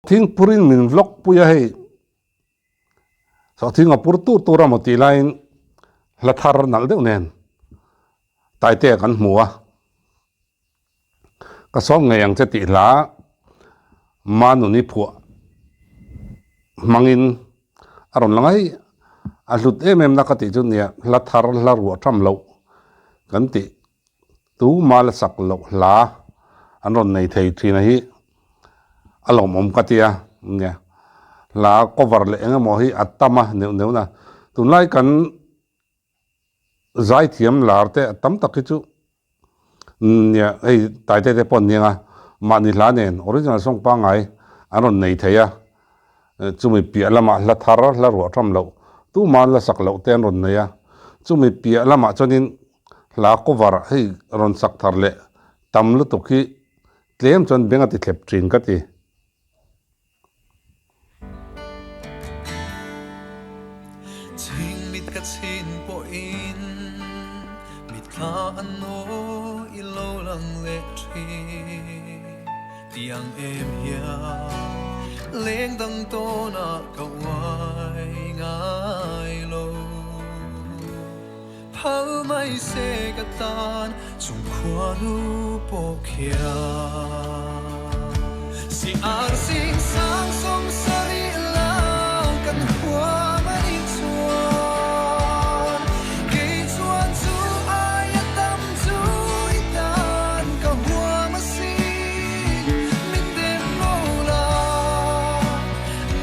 Thingpurin min vlog pui a hei. Sawhthing a pur tur tur a maw tih laiin hla thar nalh deuh nen Taitea kan hmu a. Ka sawm ngei ang che tih hla Manuni phuah hmangin a rawn lang a hei a hlut em em na ka tih chu nia hla thar hla ruah tham loh kan tih tuma la sak loh hla an rawn nei thei thin a hi a lawmawm ka tia nia hla cover leh eng emaw hi a tam a neuh neuh na tunlai kan zaithiam lar te a tam tak hi chu nia hei taite te pawh an ni ang a mahni hla nen original song pangngai an rawn nei thei a chumi piah lamah hla thar hla ruah tham loh tuma la sak loh te an rawn nei a chumi piah lamah chuanin Hla cover hei rawn sak thar leh tam lutuk hi tlem chuan beng a ti thlep thin ka ti. Chhing mit ka chhin pawhin mitthla an nawi lo lang leh thin. Tiang em hian leng dang tawnah ka uai ngai lo. Phal mai se ka tan chung khuanu pawh khian Si ar sing sang sawm sarih lang kan huam a nih chuan Kei chuan chu aia tam chu i tan ka huam a sin Min dem lo la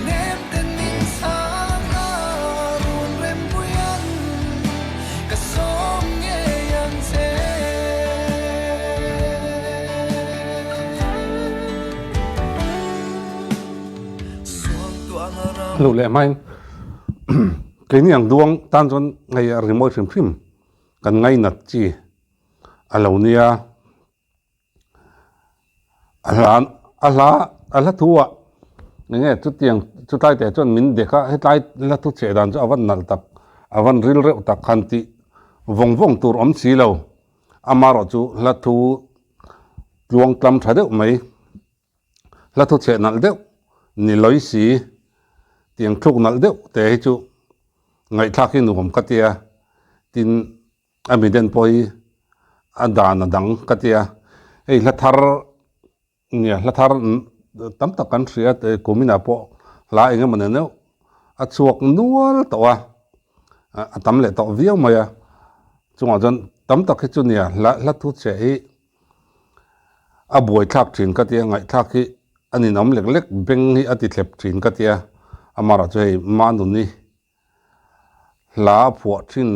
nem ten min chhang a run rempui an Ka sawm ngei ang che. Luh leh hmain keini ang duang tan chuan hei a rimawi hrim hrim kan ngainat chi a lo nia. A hla a hla a hla thu ah eng nge chutiang chutlai teh chuan min dek a hetlai hla thu cheh dan chu a van nalh tak a van ril reuh tak han tih vawng vawng tur awm si lo amaherawh chu hla thu tluang tlam tha deuh mai hla thu cheh nalh deuh ni lawi si tiang thluk nalh deuh te hi chu ngaihthlak hi nuam ka tia tin. A miden pawh hi a dan a dang ka ti a, hei hla thar nia hla thar tam tak kan hria te kuminah pawh hla eng emaw nen deuh a chhuak nual tawh a, a tam leh tawh viau mai a, chungah chuan tam tak hi chu nia hla hla thu chhe hi a buaithlak thin ka ti a, ngaihthlak hi a ninawm lek lek beng hi a ti thlep thin ka ti a, amaherawhchu hei Manuni Hla a phuah thin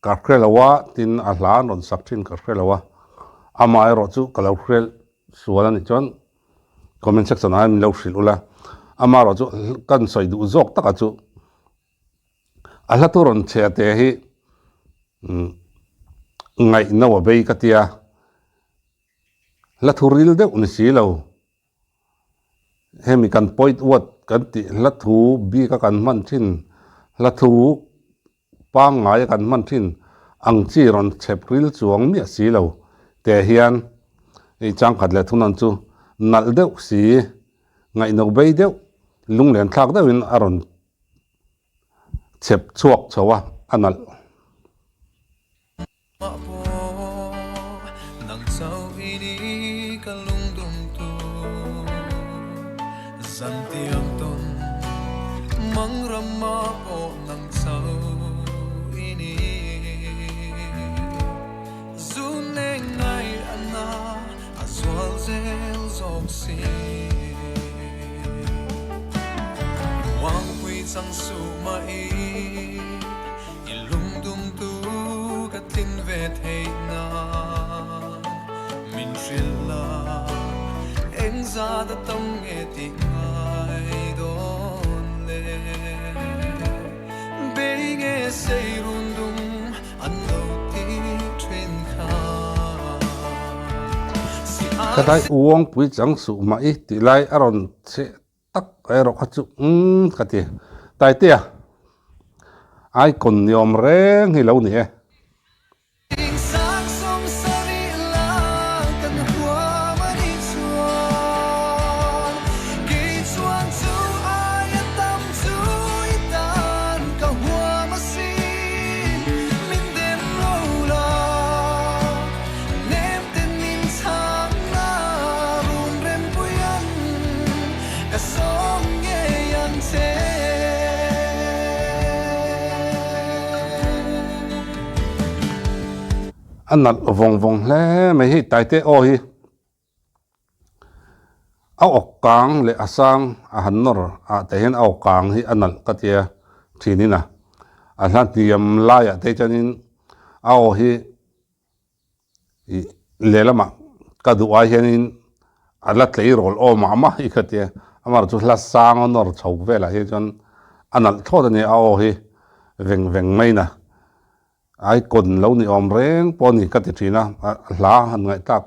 ka hre lo a, tin a hla an rawn sak thin ka hre lo a, amaherawh chu ka lo hre sual a nih chuan comment section ah hian min lo hrilh ula, amaherawh chu kan sawi duh zawk takah chu a hla thu rawn chhe te hi ngaihno a bei ka tia, hla thu ril deuh ni si lo. Hemi kan point word kan tih hla thu bik a kan hman thin, hla thu pangngai a kan hman thin ang chi rawn chhep ril chuang miah si lo te hian hei changkhat leh thunawn chu nalh deuh si, ngaihno bei deuh, lunglen thlak deuhin a rawn chhep chhuak chho a, a nalh. Mah pawh nang chauh i ni ka lungdum tu Zan tiang tawn mang ram mah pawh nang chauh i ni Zun eng ngai a na a zual zel zawk si Wangpui chang suh mah i I lungdum tu ka tlin ve theih nan min hrilh la, eng zat a tam nge tih ngai dawn le? Bei nge sei run dum an lo ti thin kha si Ka ar dai uangpui chang suh mah i tih lai a rawn cheh tak erawh kha chu umm ka ti Taitea icon ni awm reng hi lo ni e. Ka sawm ngei ang che. A nalh vawng vawng hle mai hei Taite aw hi a awk kang leh a sang a han nawr ah te hian a awk kang hi a nalh ka tia thin in a a hla hniam laiah te chuanin a aw hi Ih lehlamah ka duh ai hianin a la tleirawl aw mah mah hi ka tia, amaherawh chu hla sang a nawr chho velah hi chuan a nalh thlawt a ni a aw hi veng veng mai na icon lo ni awm reng pawh a ni ka ti thin a, a hla han ngaihthlak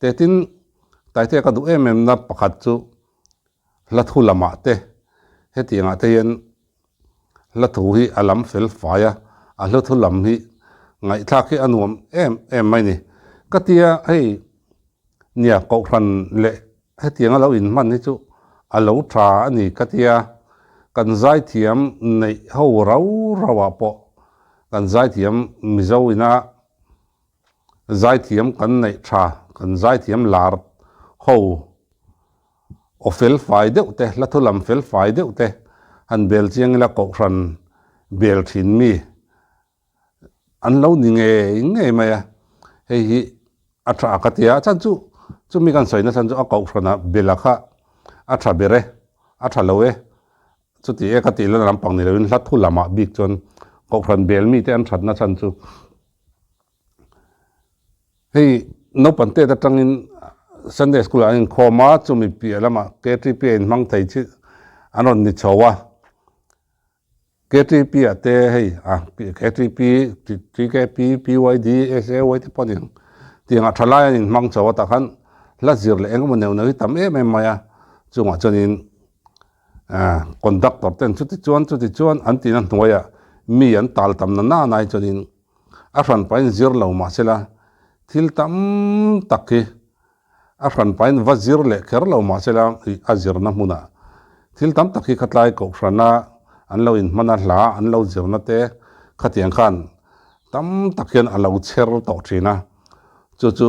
te tin Taitea ka duh em em na pakhat chu hla thu lamah te hetiangah te hian Hla thu hi a lam fel fai a, a hla thu lam hi ngaihthlak hi a nuam em em mai ni. Ka tia hei nia kohhran leh hetianga lo inhman hi chu a lo tha a ni ka tia, kan zaithiam neih ho rau rau ah pawh kan zaithiam Mizo ina zaithiam kan neih tha, kan zaithiam lar ho Aw fel fai deuh te, hla thu lam fel fai deuh te han bel chiang ila kohhran bel thin mi an lo ni ngei ngei mai a, hei hi a tha ka ti a, a chhan chu chumi kan sawi na chhan chu a kohhrana bela kha a tha ber e, a tha lo e, chuti e ka tih la lampang ni loin hla thu lamah bik chuan kohhran bel mite an thatna chhan chu. Hei naupang tet atangin Sunday school ah an inkhawm a, chumi piah lamah KTP a inhmang thei chi an rawn ni chho a. KTP ah te hei a KTP, TKP, PYD, SAY te pawh a ni ang. Tiang ah thalai an inhmang chho a tah khan hla zir leh engemaw neuh neuh hi tam em em mai a, chungah chuanin conductor ten chuti chuan chuti chuan an tihna hnuaiah mi an tal tam na na na hi chuanin A hran pahin zir lo mah sela, thil tam tak hi a hran pahin va zir leh kher lo mah sela a zirna hmunah thil tam tak hi khatlai kohhrana an lo inhman a, hla an lo zirna te khatiang khan tam tak hian a lo chher tawh thin a, chu chu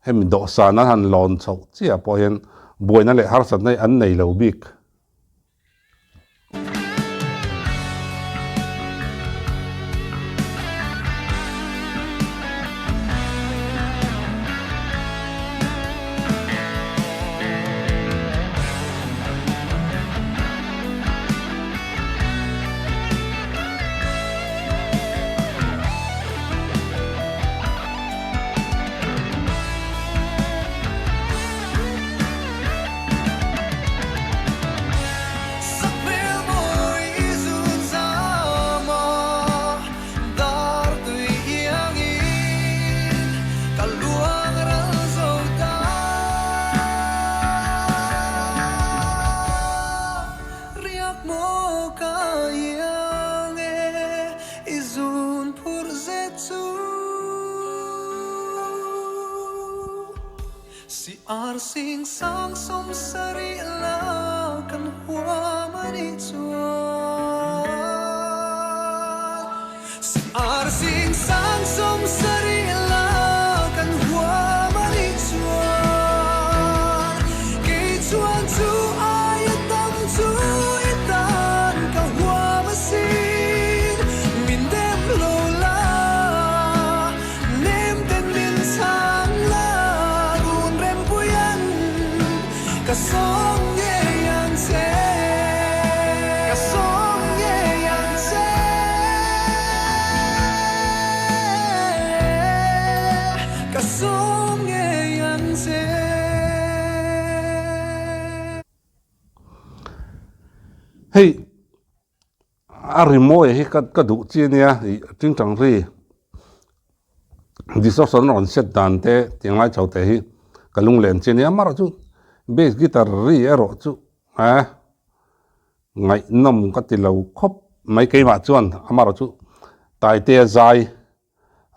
hemi dawhsan an han lawn chhoh chiah pawh hian buaina leh harsatna hi an nei lo bik. Si ar sing sang sawm sarih la kan huam a nih chuan Si ar sing sang sawm sarih la kan huam a nih chuan Kei chuan chu aia tam chu i tan ka huam asin Min dem lo la Nem ten min chhan la run rempuian ka sawm ngei ang che ka sawm ngei ang che ka sawm ngei ang che. Hei A rimawi hi ka ka duh chi ania ih tingtang ri distortion rawn set dan te tih ngai chho te hi ka lunglen chi ania amaherawh chu bass guitar ri erawh chu eh ngaihnawm ka ti lo khawp mai keimah chuan amaherawh chu Taitea zai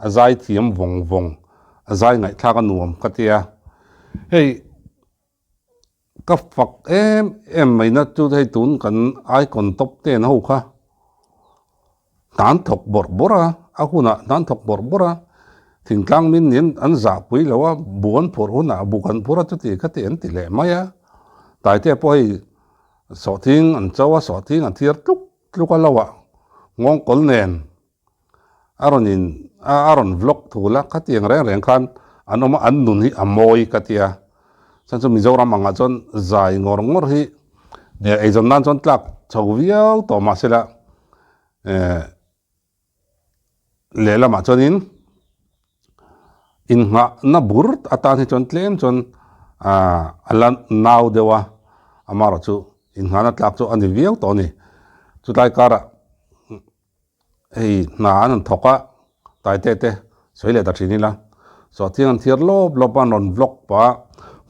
a zai thiam vawng vawng a zai ngaihthlak a nuam ka tia hei. Ka fak em em mai na chu hei tun kan icon top ten ho kha hnan thawk bawrh bawrh a, a hunah hnan thawk bawrh bawrh a, thingtlang min nen an zah pui lo a, bu an phurh hunah bu kan phur a chuti kha ti an ti leh mai a, Taitea pawh hei. Sawhthing an cho a, sawhthing an thiar tluk tluk a lo ah nghawngkawl nen a rawn in a rawn vlog thul a, khatiang reng reng khan an awm a, an nun hi a mawi ka tia. Chuan chu Mizoram angah chuan zai ngawr ngawr hi eizawn nan chuan tlak chho viau tawh mahsela eh Lehlamah chuanin innghahna bur atan hi chuan tlem chuan aaa a la nau deuh a, amaherawh chu innghahna tlak chu a ni viau tawh a ni. Chutlai karah hei hna an rawn thawk a, taite te sawi leh ta thin ila, sawhthing an thiar lawp lawp a, an rawn vlog pah a,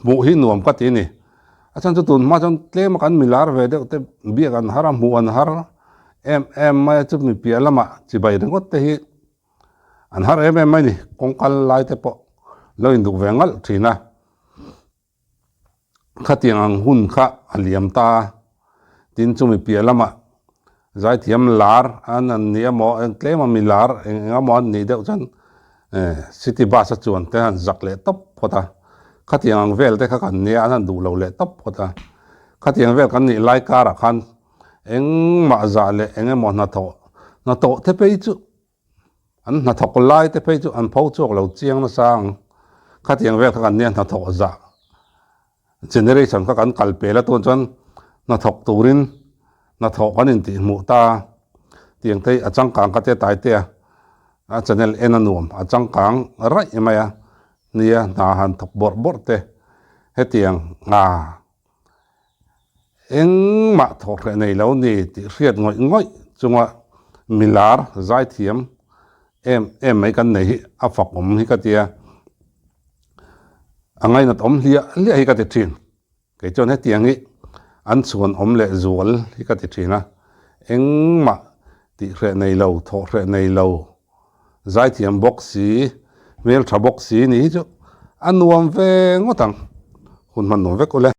hmuh hi nuam ka ti a ni. A chhan chu tun hma chuan tlem a kan milar ve deuh te biak an har a, hmuh an har em em mai a, chumi piah lamah chibai ringawt te hi an har em em mai a ni, kawng kal lai te pawh lo induh ve ngalh thin a, khatiang ang hun kha a liam ta a, tin chumi piah lamah zaithiam lar an an ni emaw eng tlem a mi lar eng eng emaw an nih deuh chuan city bus a chuan te han zak leh tawp phawt a, khatiang ang vel te kha kan nia an han duh lo leh tawp phawt a, khatiang vel kan nih lai karah khan Engmah zah leh eng emaw hnathawh hnathawh te phei chu an hnathawk lai te phei chu an pho chhuak lo chiang nasa ang. Khatiang vel kha kan nia hnathawh zah generation kha kan kal pel a tun chuan hnathawk turin hnathawh kan intih hmuh ta tiang te hi a changkang ka tia tai te a, a channel en a nuam a changkang raih mai a nia hna han thawk bawrh bawrh te hetiang ah. Engmah thawhhreh nei lo ni tih hriat ngawih ngawih chunga milar zaithiam em em mai kan nei hi a fak awm hi ka tia, a ngainat awm hliah hliah hi ka ti thin. Kei chuan hetiang hi an chhuan awm leh zual hi ka ti thin a, engmah tihhreh nei lo, thawhhreh nei lo, zaithiam bawk si, hmeltha bawk si ni hi chu a nuam ve ngawt ang, hun hman nuam vek ule.